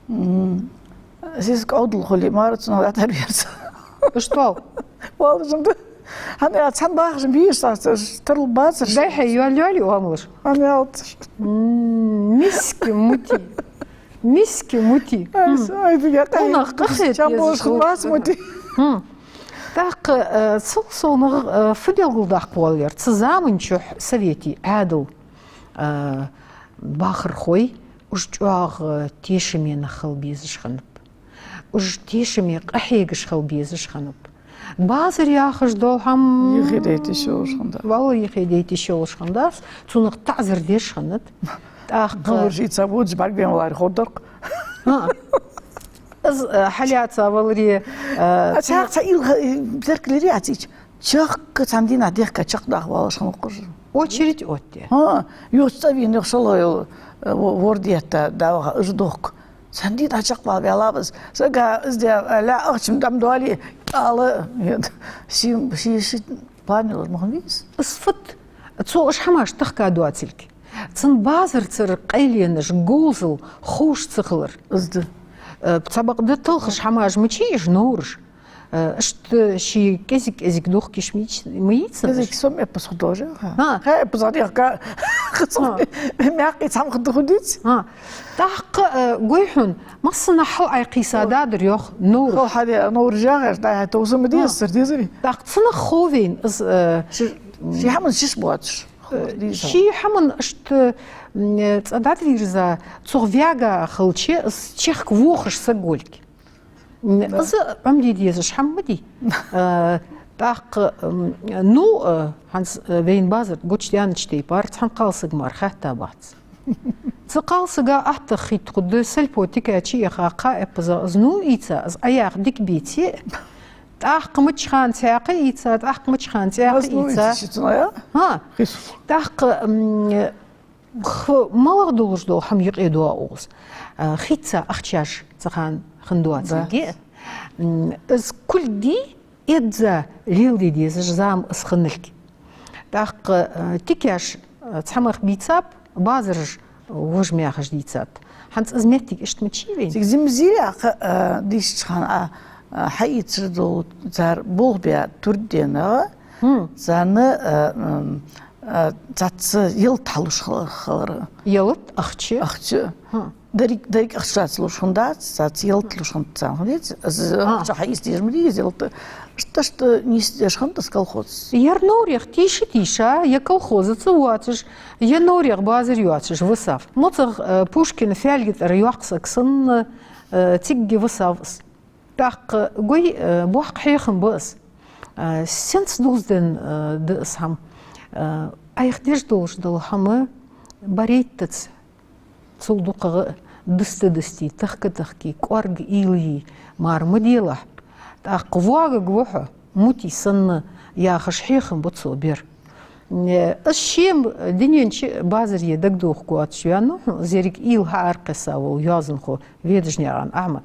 М, сиска Ӏовдал хуле, мара цунах дӀатӀаберца. Что? Валлахьи, да. ХӀана аьлча, цхьан бахаш бийш саца, тарл бацар. Дай хьай, йоал, йоал, оамалаш. ХӀана аьлча. М, миски мути. Миски мути. Ай, м. Ай, ду я, ай, унах къахет чам езаш болаш хул. Вас мути. М. ТӀаккха, э, цул совгӀа, э, фу белгалдаккха воаллар? Цу заман чухь совете Ӏаьдал, э, бахархой, уж чӀоагӀа тешаме нах хила безаш хиннаб. Уж тешаме къахьегаш хила безаш хиннаб. Базар яхаш дола хӀама юхе дайта йиш йолаш хиннадац. Валлахьи, юхе дайта йиш йолаш хиннадац. Цунах таӀазар деш хиннад. ТӀаккха. Гавр шийца будж бӀаргбен валаре ховргдар-кх. ХӀа. Из, э, хьалаьца валаре, э, а цунах цхьа, цхьа уйла, э, теркалъяьй аз цигача. Чехка цхьан дийнахьа дехка чакхдаккха воаллаш хиннав-кх уж. Очередь оттадаь. ХӀа, юха цӀавена, юха шоллагӀа йола, э, во-, ворда етта, дӀаваха, уж дохк. Цхьан дийнахьа чакхвала ваьлар из. Сага из де, э, лаьа ахча-м дӀа ма доале, ала, ший, ший, ший план йолаш ма хиннавий из. Из фуд, цо уж хӀамаш тахка доацилга. Цун базарцара къайленаш, говзал ховш ца хилар. Из да. Э, цхьабакъда талхаш хӀамаш мичай уж, нораш. Э, иштта ший кӀезиг-кӀезиг дохкаш ма йий-, ма йий цун уж. КӀезиг сом эппаз хургдолаш, хӀа. ХӀа. ХӀа, эппаз хьадехка. ХӀа. Мяккхий цхьа хӀама хургда хургдий-ц? ХӀа. ТӀаккха, э, гой хьона, массанахьа хьалъайкхийса да дар йоах, нораш. Хьал хьаде, нораш яхаш, дӀа-хьа товса ма деза, хӀа, сар дезарий? ТӀаккха цунах хов вайна из, э, ши-, ший хӀаман шиш боацаш. Э, ший хӀаман иштта, м, э, цӀа дӀавийрза, цох ваьга хилча, из чехка вохаш саг волга. М, да. Из Ӏомаде дезаш хӀама ма дий. Э, тӀаккха, м, ну, э, хӀанз, э, вайна базар гучадаьннача тайпара цхьан кхалсага мара хаьттабац. Цу кхалсага аттагӀа хетта хургда, сальпо тика чу яха кхаь эппаза из ну ийца, из Ӏаяха дика беце, тӀаккха мичча хана цхьаькха ийца, тӀаккха мичча хана цхьаькха ийца. Из ну ийца ши цунна, а? ХӀа. Хис. ТӀаккха, м, Х-, малагӀа долаш дола хӀама юкъе доагӀа укхаза? А, хийца ахчаш цу хана хинна доацилга. Да. М, из кулг дий, эзза леладе дезаш зама из хинналга. ТӀаккха, а, тикаш, а, цхьа мах бийцаб, базараш вож мехаш дийцад. ХӀанз из моттиг иштта мичай вайна? Цига зимзийя кха, а, дийшача хана, а, а, хьаийцар дола цар болх бе турденагӀа, хм, царна, а, м, а, цаца ялат хьалуш хала-, халара. Ялат, ахча? Ахча. Хм. Деррига, деррига ахча цаца луш хиннадац, цаца ялат луш хиннад царна, хиннадеций? Из, а, ахча хьаийца дезаш ма дий из ялат. Иштта, иштта нийсдеш хиннад из колхоз. Ер нораех тийша-тийша, е колхозаца воацаш, е нораех базар йоацаш висав. МоцагӀа, э, Пушкина фаьлга тӀара йоккха саг санна, э, цига висав из. ТӀаккха гой, э, боккха хьехам ба из. Э, сенца дувзаденна, э, да из хӀама. Э, Ӏайха деш долаш дола хӀама барайттаца, цул дукхагӀа диста-дисте, тахка-тахке, кӀоарга уйла е мара ма делахь. ТӀаккха воагӀаргва хьо, мути санна, яхаш хьехам ба цо бер. Э, из ше-м дунен чу базаре дагадохаргвоацаш ваьннав хьона, из еррига уйла хьааракхесса вола йоазонхо Ведажнаькъан Ахьмад.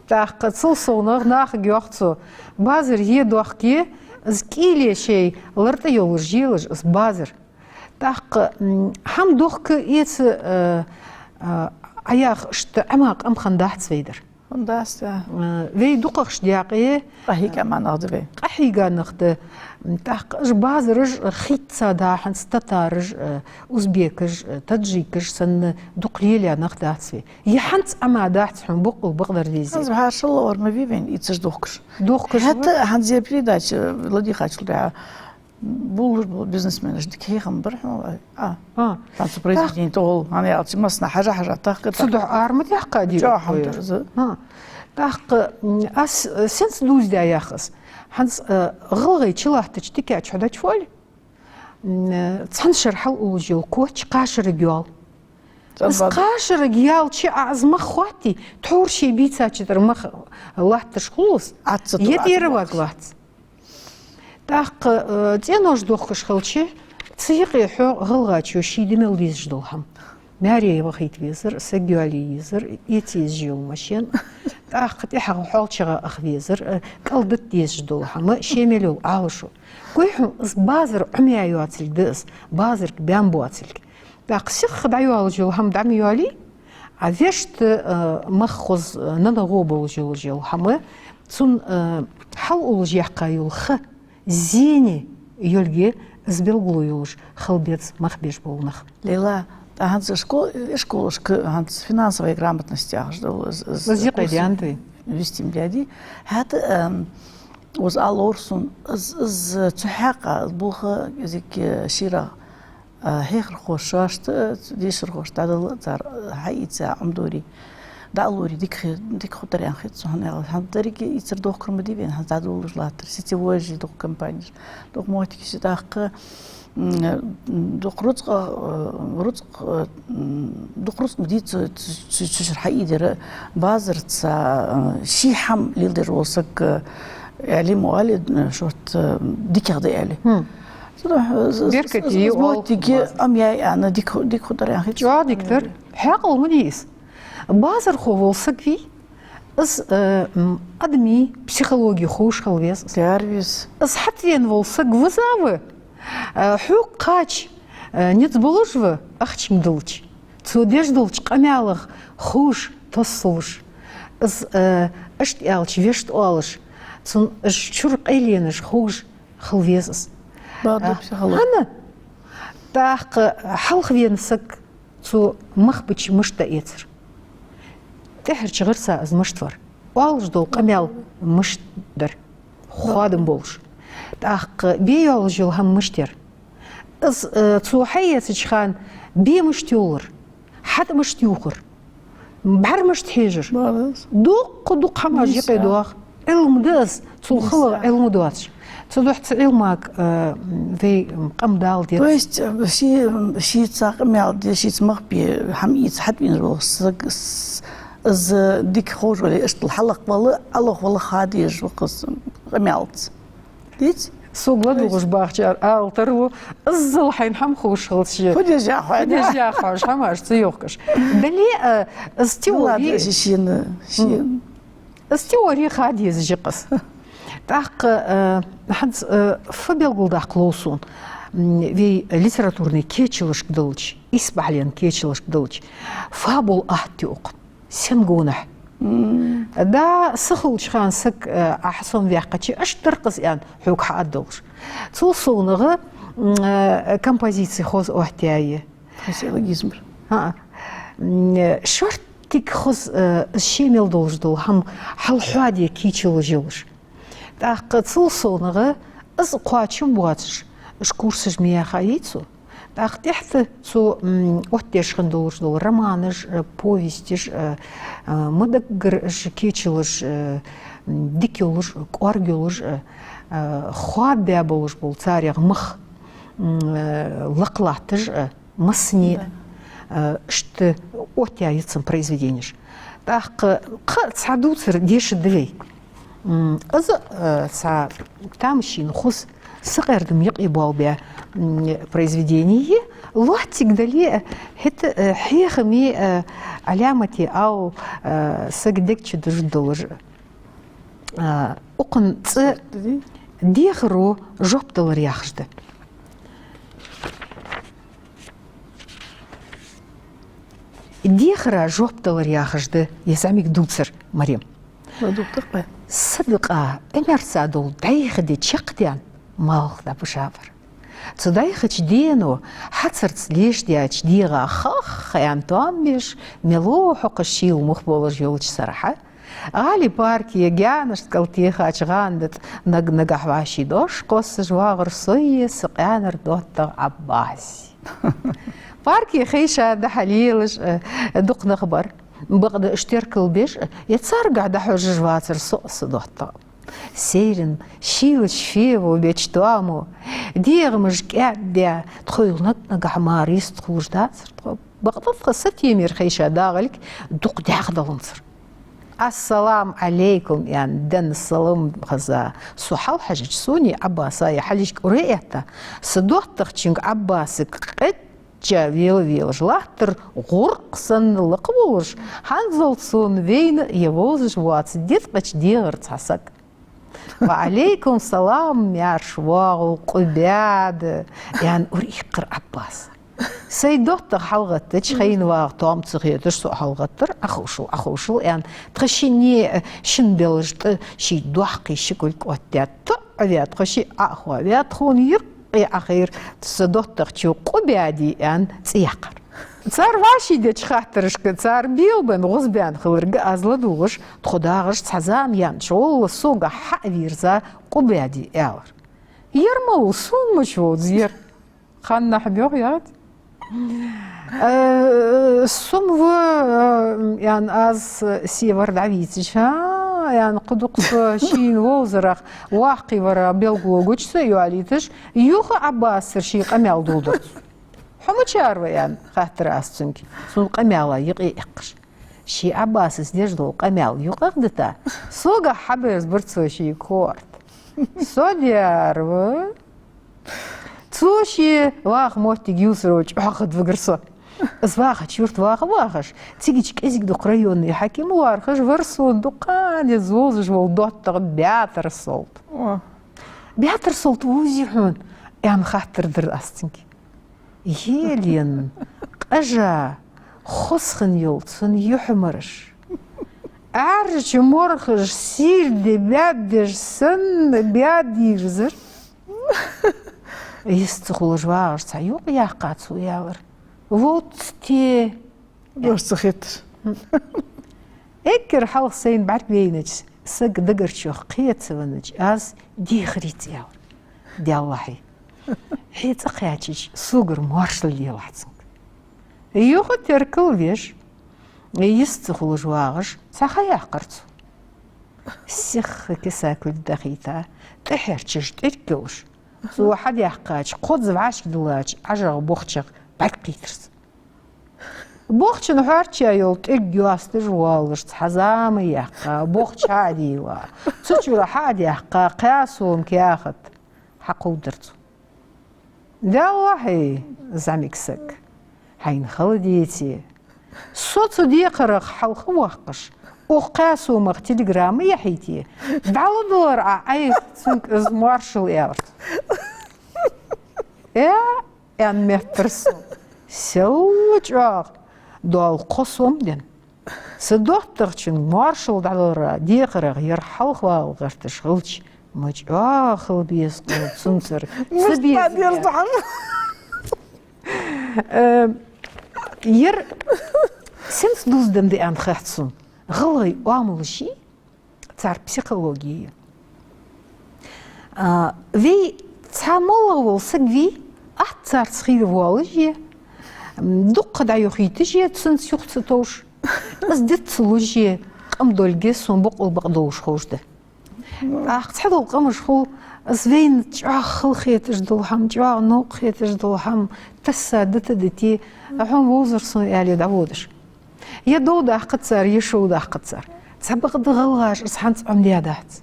ТӀаккха цул совгӀа нахага йоах цо: базар е дохке, из кӀийле шоай лар тӀа йолаш елаш из базар. ТӀаккха, м, хӀама дохка эца, э, э, Ӏаяха иштта Ӏема къам хиннадац вай дар. ХӀана дац, да. Э, вай дукхагӀча даькъе къахьийга нах да вай. Къахьийга нах да. ТӀаккха уж базараш хийца да хӀанз татараш, э, узбекаш, э, таджикаш санна дукха лелаяь нах дац вай. Е хӀанз Ӏама дац хьона боккъал бакъдар дезе. ХӀанз бахьаршал ловр ма вий вайна, ийцаш дохкаш. Дохкаш ва. ХӀаьта хӀанз ер передача ладийгӀачул тӀехьагӀа болаш бола бизнесменаш дика хьехам бар хьона. А. А. Хьан цу произведени тӀагӀолла, хӀана аьлча, массанахьа хьажа-хьажа тахка. Цудухьа ара ма даьккха дий. Чо хьам дар из. А. ТӀаккха, м, аз, э, сенца дувзадаь ях аз. ХӀанз, э, гӀалгӀай чулаттача дикача хьо дача фу оал? М, э, цхьан шера хьалъувлаш йола коч кхашараг йоал. Из кхашараг ялча а из мах хоатте, тхьовра ше бийцача тӀара мах латташ хул из. Е тӀера ваг латт. ТӀаккха, э, цӀенош дохкаш хилча, цу юкъе хьо гӀалгӀачо ший димел дезаш дола хӀама. Маьре вахийта везар, саг йоалае езар, эца езаш йола машен. ТӀаккха тӀехьагӀа хьоалчагӀа аха везар, э, кӀалдита дезаш дола хӀама, ше мел йола Ӏалашо. Гой хьона, из базар Ӏомаяь йоацилга да из, базарга баьнна боацилга. ТӀаккха сиха дӀайоалаш йола хӀама дӀа ма йоалий, а вешта, э, мах хоза, э, нанагӀо болаш йолаш йола хӀама, цун, э, хьалъувлаш яьккха йола ха, зене йолга из белгало йолаш хила беза мах беш бола нах. Лейла, тӀа хӀанз шко-, школашка хӀанз финансовая грамотность яхаш дола из, из, из курс вистим даьдий. ХӀаьта, эм, уз аллор сона, из, из цу хьакъехьа, из болх, из ик, э, шера а, хьехархоша шоашта, дешархошта дӀадала цар, а, хьаийца Ӏомадоре. ДӀалоре дика хи-, дика хургдар аьнна хет сона, хӀана аьлча хӀанз деррига ийцар дохкар ма дий вайна, хӀанз дӀадолалуш латтар. Сетевой же дукха компанеш, дукха моттигаш, тӀаккха, м, дукха рузкъа, э, рузкъа, э, м, дукха рузкъа ма дий цу, цу, цу, цу шера хьаийдер, базарца, э, ший хӀама леладеш вола саг, э, Ӏилма оал, э, шортта, э, дикагӀа да аьле. Хм. Беркате оал. Моттиге ам яй аьнна, дика, дика хургдар аьнна хет. ЧӀоагӀа дика дар. Хьаькъал ма дий из. Базархо вола саг вий, из, э, м, адамий психологи ховш хила веза из. Дер веза. Из хьатӀавена вола саг виза ва, э, хьога кхача, э, низ болаш ва, ахчанга диллача. Цо деш долча къамаьлах ховш, тоссалуш. Из, э, иштта аьлча, вешта оалаш. Цун уж чура къайленаш ховш хила веза из. Бакъда, а, психолог. ХӀана? ТӀаккха хьалхавена саг цо мах бича мишта дӀаэцар. ТӀехьарча гӀирса из мишта вар. Оалаш дола къамаьл мишта дар. Хоадам болаш. ТӀаккха бе йоалаш йола хӀама мишта яр. Из, э, цо хьаэцача хана бе мишта йоллар. ХьатӀа мишта ювхар. БӀарг мишта хьежар. Молодец. Дукха, дукха хӀамаш юкъе доагӀа. Ӏилма да из, цул хала Ӏилма доацаш. Цудухьа цу Ӏилмага, э, вай къам Дала деза. То есть, э, ший, ший цхьа къамаьл де, шийца мах бе, хӀама ийца хьатӀавена вола саг, с-, из дика ховш вале, иштта хьалакхвала, алохвала ха дезаш ва-кх из къамаьлца. Деций? Сога ладувгӀаш бахачар ала тарлу, иззал хьайна хӀама ховш хилча. Фу деш я хьо? Фу деш я хьо, хӀамаш ца йохкаш. Дале, э, из, ну ладно, теори ши-, шин, шин. М. Из теори ха дезаш я-кх из. ТӀаккха, э, хӀанз, э, фу белгалдаккха лов сона, м, вай литературни кечалашка диллача, исбахьален кечалашка диллача, фабула атта укх. Сен гонахьа. М. Да, са хилча хана саг, э, Ӏа хьасомаваьккхача, иштта дар-кх из аьнна, хьога хьааддолаш. Цул совнагӀа, м, э, композици хоза оттаяьй. Фразеологизм. ХӀаа. М, э, шорттига хоза, э, из ше мел долаш дола хӀама хьалхьоаде кийча луш йолаш. ТӀаккха цул совнагӀа из кхоачам боацаш, уж курсаш ма яьхай цо. ТӀаккха тӀехьа цо, м, оттадеш хинна долаш дола романаш, э, повесташ, э, э, ма даггара уж кечалаш, э, м, дика йолаш, кӀоарга йолаш, э, э, хоадабаь болаш бола царех мах, м, э, лакхлатташ, э, массане, да, э, иштта оттаяьй цун произведенеш. ТӀаккха кхы цхьа дувцар дешаргда вай. М, из, э, цхьа тамашийна хоза сакъердам юкъе боалабаь, м, произведени я, лоаттиг дале, э, хӀаьта, э, хьехамий, э, Ӏаламате ала, э, сага дег чу дужаргдолаш. Э, укхун цӀи «Дехаро жоп далар» яхаш да. Дехара жоп далар яхаш да ер зӀамига дувцар, Марем. ЛадувгӀа-кх. Садакъа Ӏумарца дола дӀайха ди чакхдаьнна, малх дӀабижабар. Цу дӀайхача дено хьацарца леша даьча дегӀа хах-хах аьнна тоам беш, мело хьокхаш шийла мух болаш йолча сарахьа, гӀали парке гаьнашта кӀал техача гӀанда тӀа наг-нагахьа вӀаший дош кхоссаш вагӀар со е са къаьнара доттагӀа Ӏаббас. Парке хайша дӀа-хьа лелаш, э, дукха нах бар. Бакъда уж теркалбеш, э, царгахьа дӀахьожаш вацар со а, са доттагӀа а. Сайранна шийлача фе во беча тоамо, дегӀамаш кӀаьддаь, тхоайла наг-нагахьа мара йистхулаш дацар тхо. Бакъда тха сатемира хайша дагӀалга дукха дехьа даланзар. «Ассаламу Ӏалайкум», аьнна, денна салам хеза со хьалхьежача, сона е Ӏаббаса е хьалхашка уре а этта, са доттагӀчунга Ӏаббасага къеча вела-велаш латтар гӀуркх санна лакха волаш, хӀанзалца сона вайна е вовзаш воаца диткъача дегӀара цхьа саг. «Ва Ӏалайкум салам, маьрша воагӀалва, къубаьда», аьнна, уре иккхар Ӏаббаса. Сай доттагӀа хьалгӀаттача, хайна вагӀа тоам ца хеташ, со а хьалгӀаттар, Ӏоховшал, Ӏоховшал, аьнна, тха шинне, шин белаж тӀа ший доккхий ши кулг оттадаьд, тоӀаваь, тхо шиъ Ӏоахаваь, тхона юкъе Ӏохайра са доттагӀчо, къубаьде аьнна цӀи яьккхар. Цар вӀаший деча хаттарашка цар белабенна гӀозбаьнна хиларга аз ладувгӀаш, тхо дагӀаш цхьа зама яьннача гӀолла согахьа хьа а вийрза, къубаьде аьлар. Ер малав, сона мича вовз ер? Ханнахьа бегӀ яц? Э, сона ва, э, аьнна, аз севар дӀавийцача, аьнна, кхы дукха со шийна вовзарах воккхий вар белгалвоагӀача, со йоалийташ, юха Ӏаббасара ший къамаьл доладир цо. «Хьо мичара ва?» аьнна, хаьттар аз цунга. Сона къамаьла юкъе эккхаш. Ший Ӏаббасас деш дола къамаьл юкъах дита, согахьа хьаберзабир цо ший корта. «Со дера ва». Цо ше ваха моттиг ювцаро чӀоагӀа хадавигар со. Из вахача юрта ваха а вахаш, цигача кӀезига-дукха районни хьаким лоархӀаш вар сона дукха низ вовзаш вола доттагӀа Баьтар Солт. О. «Баьтар Солт вовзий хьона?» аьнна, хаттар дир аз цунга. Елаенна, къажа, хоза хинна йола цун юхьмараш, Ӏаьржача морхаш сийрда баьддеш санна баьддийрзар. Йист ца хулаш вагӀаш цхьа юкъ яьккха цо аьлар: «Вовз те». Дош ца хеташ. Эггара хьалха сайна бӀаргавайнача сага дагарчох кхе ца веннача, аз дехарица аьлар: «Даьллахьий, хье цӀа кхаьчача, согара моаршал лелахь цунга». Юха теркалвеш, йист ца хулаш вагӀаш, цхьа ха яьккхар цо. Сиха киса кулг дахийта, тӀехьарчаш тӀирг йолаш, цо хьадаьккхача кхозза вӀашкадиллача ӀажагӀа бохчах бӀаргакхийтар цо. Бохчан хьоарча йола тӀирг йоасташ воаллаш цхьа зама яьккха, бохча хьа а дийла, цу чура хьа а даьккха, кхаь сома каьхат хьакховдадир цо. «Даьллахьий, зӀамига саг, хьайна хала деце, со цу декхарах хьалха воаккхаш, укх кхаь сомах телеграмма яхьийте, дӀаладалар Ӏа Ӏайха цунга из моаршал», аьлар цо. «Э, — аьнна меттар со, — селла чӀоагӀа, доал кхо сом денна. Са доттагӀчунга моаршал дӀадалара декхарах ер хьалха вала гӀерташ хилча, ма чӀоагӀа хила беза-кх цунцара». Мишта беза деза хьона? Э, ер сенца дувзаденна да аьнна хет сона. ГӀалгӀай оамал ший, цар психологи. А, вай цхьа моллагӀа вола саг вий, атта царца хийра воалаш е, м, дукха дӀаюхийташ е, цунца юха ца товш, из диц ца луш е, къам долга сона бокъонца бакъдолаш ховш да. ТӀаккха цхьадола къамаш хул, из вайна чӀоагӀа хала хеташ дола хӀама, чӀоагӀа новкъа хеташ дола хӀама тесса дита-дите, хьона вовзар сона аьле дӀаводаш. Е дов даккха цар, е шов даккха цар. Цхьабакъда гӀалгӀаша из хӀанз Ӏомадаь дац.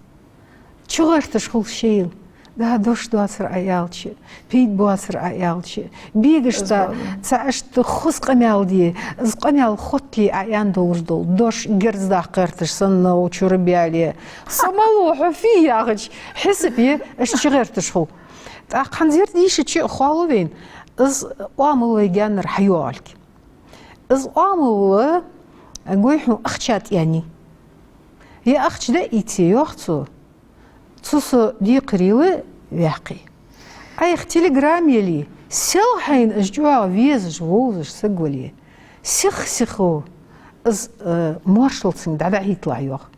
ЧугӀерташ хул шоайла. Да, дош доацар Ӏа аьлча, пайда боацар Ӏа аьлча, бегашта цхьа иштта хоза къамаьл де, из къамаьл хоттале Ӏа аьнна долаш дола дош герз даккха гӀерташ санна чура баьле, са малав хьо фу яхача хьисапе иштта чугӀерташ хул. ТӀаккха хӀанз ер дийшача а хоалу вайна, из оамал вай гаьннара хьайоагӀалга. Из оамал, гой хьона, ахча тӀа яьннай. Е ахча дӀаийце, йоах цо, цу со декхарийла ваьккхе. Айхьа телеграмма яле, сел хьайна из чӀоагӀа везаш, вовзаш саг вале, сих-сихо из, э, моаршал цунга дӀадахьийталахь, йоах.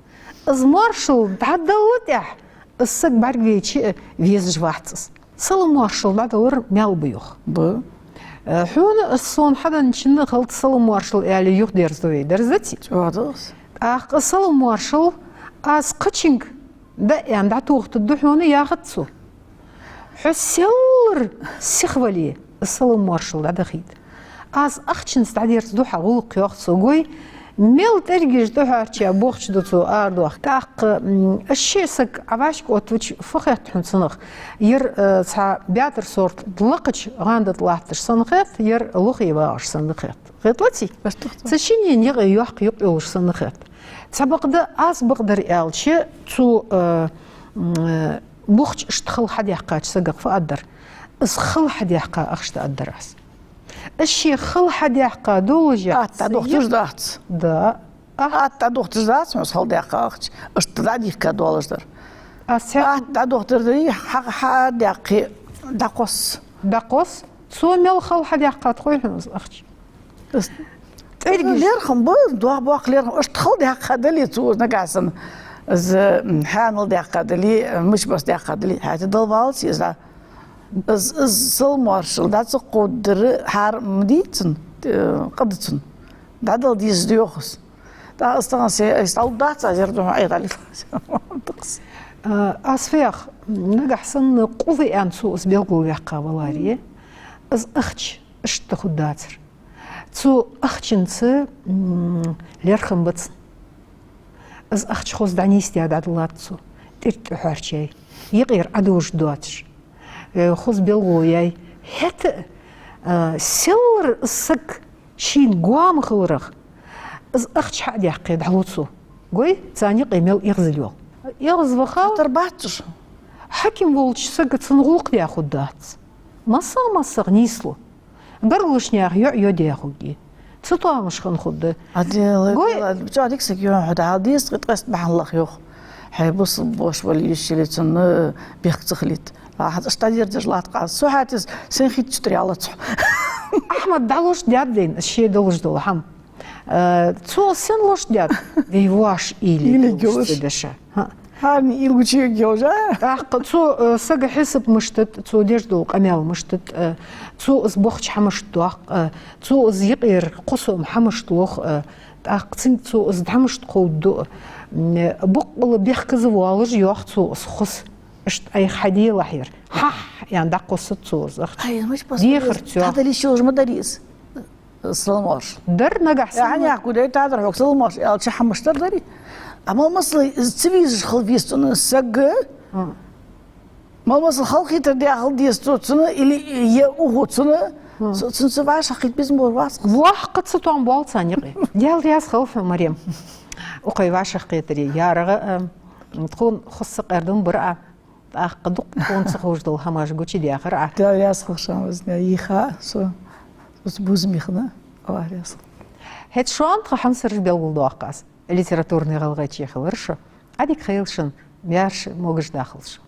Из моаршал дӀадалла тӀехьа, из саг бӀаргавайча а везаш вац из. Салам-моаршал дӀадалар маьл ба, йоах. Ба. Э, хьона из сона хьаденначоа халкъа салам-моаршал аьле юхадерзаду вай, дерзадац? ЧӀоагӀа да из. ТӀаккха из салам-моаршал аз кхычунга дӀааьнна дӀатохийтаргда хьона, яхац цо. Хьо селлара сиха вале, из салам-моаршал дӀадахийта. Аз ахчанца дӀадерзаду хьа гӀулакх, йоах цо. Гой, мел тӀергаш тӀахьарча бохча да цо арадоах. ТӀаккха, м, из ше саг Ӏавашка оттавича фу хет хьона цунах? Ер, э, цхьа баьтар сорта лакхача гӀанда тӀа латташ санна хет, ер лохе вагӀаш санна хет. Хеталаций? Цу шинне юкъе йоккха юкъ йолаш санна хет. Цхьабакъда, аз бакъдар аьлча, цу, э, м, э, бухча иштта хала хьадаьккхача сагах фу аргдар? Из хала хьадаьккха ахча да аргдар аз. Из ше хала хьадаьккха долаш я. Атта духтуш дац. Да. Атта духтуш дац, хьона хала даьккха ахча. Иштта дӀадийхка долаш дар. Аз цхьа- Атта духтуш дар, хьа-, хьа даьккхе, дӀакхосс. ДӀакхосс? Цо мел хала хьадаьккхад хой хьона из ахча? Из тӀергаш. ЛерхӀам ба, дох-боккха лерхӀам. Иштта хала даьккха дале цо из нагахьа санна, из, м, хьанал даьккха дале, мича бос даьккха дале, хӀаьта дала валац из. Из, из салам-моаршал дӀа ца кховдадар хьарам ма дий цунна, э, къа да цунна. ДӀадала дезаш да, йоах из. ТӀаккха из тахан се, из алдац аз ер духьа айдалил. Э, аз фу йоах, нагахьа санна къу ва аьнна цо из белгалваьккха валаре, из ахча иштта хургдацар. Цу ахчанца, м, лерхӀам ба цунна. Из ахча хоза дӀанийсдаь дӀадалац цо, тӀиртӀа хьоарчай, юкъера Ӏадожаш доацаш. Э, хоза белгало яьй. ХӀаьта а, э, селлара из саг шийна гоама хиларах, из ахча хьа а даьккхе, дӀалу цо. Гой, царна юкъе мел эгӀазал йоал. ЭгӀазвахал. Хатар бац уж. Хьаким волча сага цун гӀулакх даь хургдац. МассагӀа-массагӀа нийслу. Гаргалашта наьха йоӀ йоде хургья. Цатоамаш хинна хургда. Гой. ЧӀоагӀа дика саг я хьо, дӀахьал деза ткъаь ткъеста бахьан лаха, йоах. Хьай бусалба воша вале, йиша яле, цунна бехк ца хилийта. Ахьа цӀаш дӀадерзадеш латт-кх аз. Со хӀаьта из сен хетача тӀара ялац хьо. Ахьмада дӀалуш даьд вайна из ше долаш дола хӀама. Э, цо сен луш даьд? Вай воаш уйла йолаш ца деш. ХӀа. ХӀаране уйла гучаяргйолаш, а? ТӀаккха цо, э, сага хьисап мишта да, цо деш дола къамаьл мишта да, э, цо из бохча хӀамашта доаккх, э, цо из юкъера кхо сом хӀамашта лох, э, тӀаккха цунга цо из дӀа мишта кховдаду, э, боккъала бехказа воалаш, йоах цо, из хоза. Иштта айхьа хьаделахь ер. Хьахь, аьнна, дӀакхоссац цо из ахча. Ай, мича бос дехар ма деза, цо. Тахан дӀадала йиш йолаш ма дарий из. Салам-моаршал. Дар нагахьа санна. Хьанехк дар, тадар хьога салам-моаршал аьлча хӀамаш дар дарий? Амма масала, из ца везаш хила веза цунна саг. Мм. Мала масала, халахетар даь хила деза цо цунна, или е уху цунна, мм, цо-, цунца вӀашагӀкхета безам болаш вац-кх. Воккха цатоам боал царна юкъе. Даьла раьза хилва хьона, Марем. Укхаза вӀашагӀкхетаре. ЯрагӀа, а, тхона хоза сакъердам бир Ӏа. ТӀаккха дукха тхона ца ховш дола хӀамаш гучадаьхар Ӏа. Даьла раьза хилва шоана, везан йиха со. Со бувзам йихна, АллахӀ раьза хилва. ХӀаьта шоана тха хьамсараш белгалдоаккх аз. Литературни ГӀалгӀайче хилар шо. Ӏадика хийла шун, маьрша, могаш дахалда шо.